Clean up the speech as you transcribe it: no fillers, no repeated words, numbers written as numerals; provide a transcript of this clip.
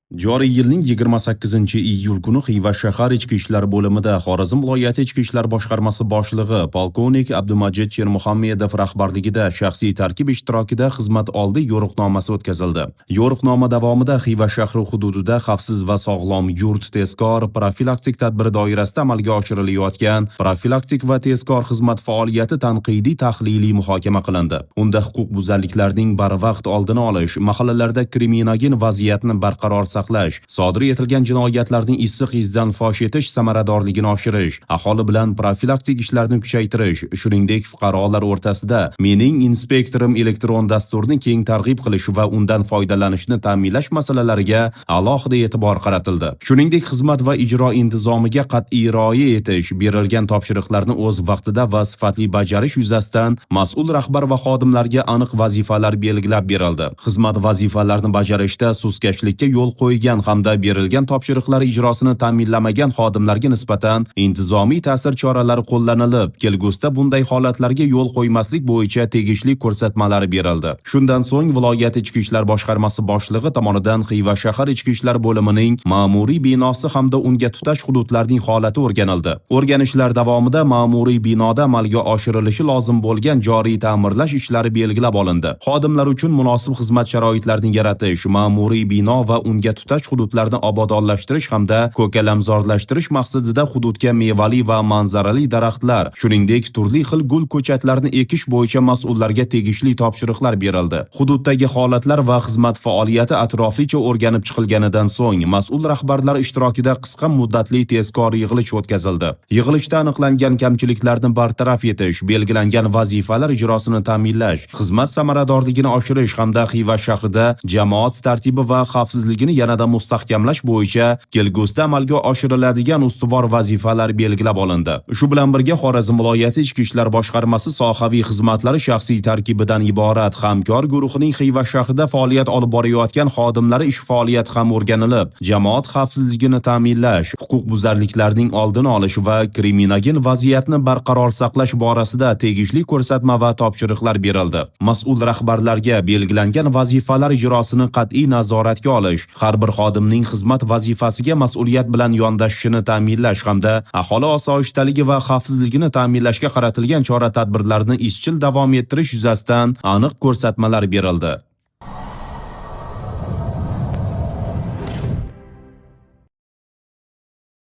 Joriy yilning 28-iyul kuni Xiva shahar ichki ishlar bo'limida Xorazm viloyati ichki ishlar boshqarmasi boshlig'i polkovnik Abdumajid Shermuhammedov rahbarligida shaxsiy tarkib ishtirokida xizmat oldi yo'riqnomasi o'tkazildi. Yo'riqnoma davomida Xiva shahri hududida xavfsiz va sog'lom yurt tezkor profilaktik tadbiri doirasida amalga oshirilayotgan profilaktik va tezkor xizmat faoliyati tanqidiy tahliliy muhokama qilindi. Unda huquqbuzarliklarning barvaqt oldini olish, mahallalarda kriminogen vaziyatni barqaror saqlash, sodir etilgan jinoyatlarning issiq izdan fosh etish samaradorligini oshirish, aholi bilan profilaktik ishlarni kuchaytirish, shuningdek, fuqarolar o'rtasida "Mening inspektorim" elektron dasturini keng targ'ib qilish va undan foydalanishni ta'minlash masalalariga alohida e'tibor qaratildi. Shuningdek, xizmat va ijro intizomiga qat'iy rioya etish, berilgan topshiriqlarni o'z vaqtida va sifatli bajarish yuzasidan mas'ul rahbar va xodimlarga aniq vazifalar belgilab berildi. Xizmat vazifalarini bajarishda sustkashlikka yo'l qo'ygan hamda berilgan topshiriqlar ijrosini ta'minlamagan xodimlarga nisbatan intizomiy ta'sir choralari qo'llanilib, kelgusida bunday holatlarga yo'l qo'ymaslik bo'yicha tegishli ko'rsatmalar berildi. Shundan so'ng viloyat ichki ishlar boshqarmasi boshlig'i tomonidan Xiva shahar ichki ishlar bo'limining ma'muriy binosi hamda unga tutash hududlarning holati o'rganildi. O'rganishlar davomida ma'muriy binoda amalga oshirilishi lozim bo'lgan joriy ta'mirlash ishlari belgilab olindi. Xodimlar uchun munosib xizmat sharoitlarini yaratish, ma'muriy bino va unga tutash hududlarni obodonlashtirish hamda ko'kalamzorlashtirish maqsadida hududga mevali va manzarali daraxtlar, shuningdek, turli xil gul ko'chatlarini ekish bo'yicha mas'ullarga tegishli topshiriqlar berildi. Hududdagi holatlar va xizmat faoliyati atroflicha o'rganib chiqilganidan so'ng mas'ul rahbarlar ishtirokida qisqa muddatli tezkor yig'ilish o'tkazildi. Yig'ilishda aniqlangan kamchiliklarni bartaraf etish, belgilangan vazifalar ijrosini ta'minlash, xizmat samaradorligini oshirish hamda Xiva shahrida jamoat tartibi va xavfsizligini yanada mustahkamlash bo'yicha kelgusida amalga oshiriladigan ustuvor vazifalar belgilab olindi. Shu bilan birga, Xorazm viloyati ichki ishlar boshqarmasi sohaviy xizmatlari shaxsiy tarkibidan iborat hamkor guruhining Xiva shahrida faoliyat olib borayotgan xodimlari ish faoliyati ham o'rganilib, jamoat xavfsizligini ta'minlash, huquqbuzarliklarning oldini olish va kriminogen vaziyatni barqaror saqlash borasida tegishli ko'rsatma va topshiriqlar berildi. Mas'ul rahbarlarga belgilangan vazifalar ijrosini qat'iy nazoratga olish, har bir xodimning xizmat vazifasiga mas'uliyat bilan yondashishini ta'minlash hamda aholi osoyishtaligi va xavfsizligini ta'minlashga qaratilgan chora-tadbirlarni izchil davom ettirish yuzasidan aniq ko'rsatmalar berildi.